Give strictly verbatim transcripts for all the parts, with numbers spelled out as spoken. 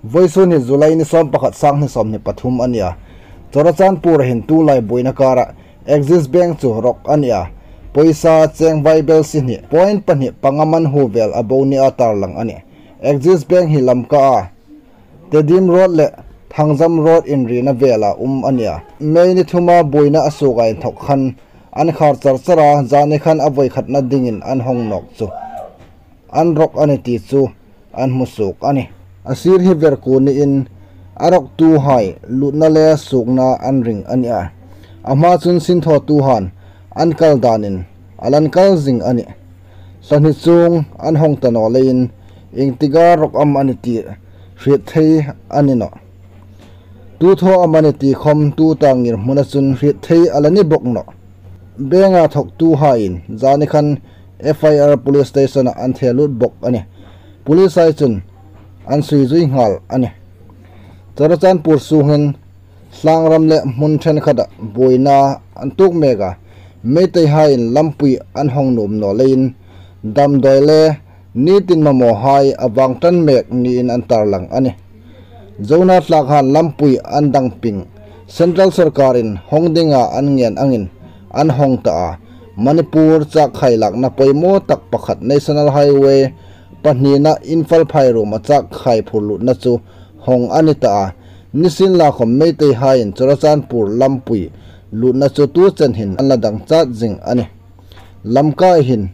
Vawisun hi July ni sawm pakhat, sang hni sawmhni pathum a ni a. Churachandpur-a hin tulai buoina kara Axis Bank chu rok a ni a. Poisa cheng vaibelsie hni point pahni panga man hu vel a bo nia tarlang a nih. Axis Bank hi Lamka-a Tedim Road le Thangzam Road inrina vela um a ni a. May ni thuma buoina a suoka inthok khan an khar char char a, zani khan a voi khatna dingin an hawng nawk chu an rok a ni ti chu an hmu suok a nih. A sir hi verku niin a roktuhai lutna le suokna an ring a ni a. A hma chun sinthawtuhan an kal danin a lan kal zing a nih. Thla hni chuong an hawng ta naw leiin iengtik a rok am a ni ti hriet thei a ni nawh. Tu thaw am a ni ti khom tuta ngirhmuna chun hriet thei a la ni bawk nawh. Bank-a thawktuhaiin zani khan F I R police station-a an the lut bawk a nih. Police-hai chun an sui zui nghal a nih. Churachandpur sungin thlangram le hmun ṭhenkhata buoina an tuok mek a, Meiteihaiin lampui an hawng nuom naw leiin damdawi le nitin mamawhai a vang ṭan mek niin an tarlang a nih. Zona tlakhan lampui an dang ping, Central Sawrkarin hawng dinga an ngen angin an hawng ta a. Manipur chakkhai lakna poimaw tak pakhat National Highway pahnina Imphal phairuoma chakkhai phur lutna chu hawng a ni ta a. Nisienlakhom Meiteihaiin Churachandpur lampui lutna chu tu chen hin an la dang chat zing a nih. Lamka hin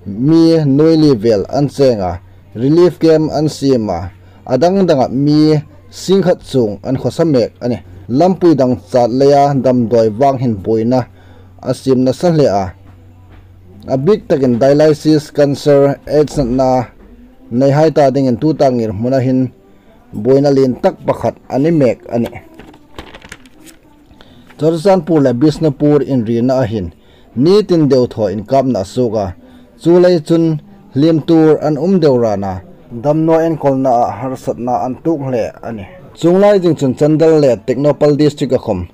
mi nuoi li vel an cheng a, relief camp an siem a, a dang danga mi singkhat chuong an khawsa mek a nih. Lampui dang chat leia damdawi vang hin buoina a siem nasa hle a. A bik takin dialysis, cancer, AIDS natna neihai ta dingin tuta ngirhmuna hin buoina lien tak pakhat a ni mek a nih. Churachandpur le Bishnupur inrina a hin nitin deuthaw inkapna a suok a. Chulei chun hliemtuor an um deu rana damnaw enkawlna a harsatna an tuok hle a nih. Chuong lai zing chun Chandel le Tengnoupal district-a khom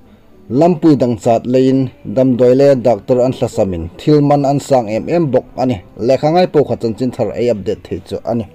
lampui dang chat leiin damdawi le doctor an thlasamin thil man an sang em em bawk a nih. Lekha ngai po kha chanchin thar ei update thei chu a nih.